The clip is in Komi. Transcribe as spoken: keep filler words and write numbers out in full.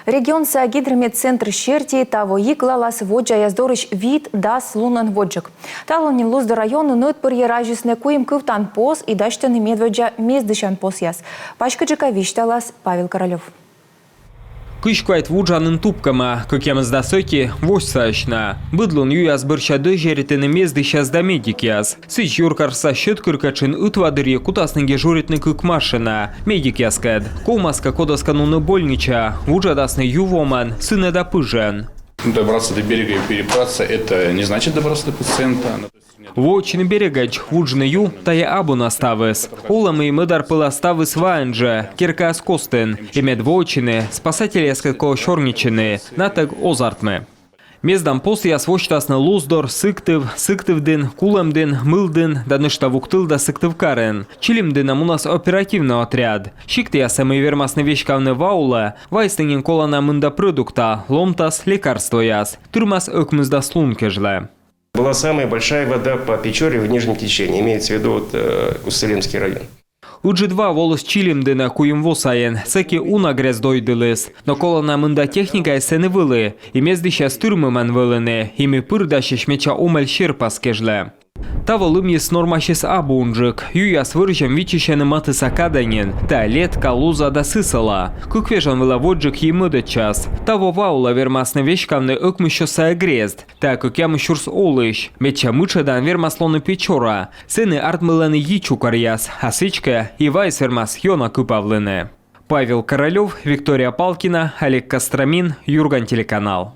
Регионса гидрометцентр серти, таво ик лалас воддзаяс дорысь вит-дас лунӧн водзджык. Талун нин Луздор районын ӧтпырйӧ разисны куим кывтан пос и дасьтӧны медводдза мездысян посъяс. Паськыдджыка висьталас Павел Королёв. Кызь квайт вуджанін тупкӧма, кӧкъямысдас ӧти восьсаӧсь на. Быд лун юяс бӧрся дӧзьӧритӧны мездысьяс да медикъяс. Сідз, юркарса Сьӧдкыркӧтшын ытва дырйи кутасны дежуритны кык машина. Медикъяскӧд. Ковмас кӧ, кодӧскӧ нуны больничаӧ, вуджӧдасны ю вомӧн, сынӧ да пыжӧн. Добраться до берега и перебраться, это не значит добраться до пациента. Воӧдчыны берегӧдз, вуджны ю — тайӧ абу на ставыс. Олӧмӧ и мӧдар пӧла ставыс ваӧн жӧ, керкаяс костын. И мед воӧдчыны, спасательяскӧд колӧ сёрнитчыны, натӧг оз артмы. Мездан посъяс восьтасны Луздор, Сыктыв, Сыктывдін, Кулӧмдін, Мылдін да нӧшта Вуктыл да Сыктывкарын. Чилимдінӧ мунас оперативнӧй отряд. Сиктъясӧ, мый вермасны веськавны ва улӧ, вайисны нин колана мында продукта: ломтас, лекарствояс. Тырмас ӧкмысдас лун кежлӧ. Была самая большая вода по Печоре в нижнем течении, имеется в виду вот, э, Усть-Цилемский район. Ыджыд ва воліс Чилимдінӧ куим во сайын, сэки уна грезд ойдыліс. Но колана мында техникаыс сэні вӧлі, и мездысьяс тырмымӧн вӧліны, и ми пыр дасьӧсь медся омӧль серпас кежлӧ. Таво лымйыс нормасьыс абу унджык. Юяс вӧрзьӧм виччысьӧны матысса кадӧ нин, тайӧ Летка, Луза да Сысола. Кык вежон вылӧ водзджык йи мӧдӧдчас. Таво ва улӧ вермасны веськавны ӧкмыссё сайӧ грезд. Тайӧ кӧкъямыс сюрс олысь. Медся мытшӧдан вермас лоны Печора. Сэні артмылӧны йи чукӧръяс, а сідзкӧ, и ваыс вермас ёна кыпавлыны. Павел Королёв, Виктория Палкина, Олег Костромин, Юрган телеканал.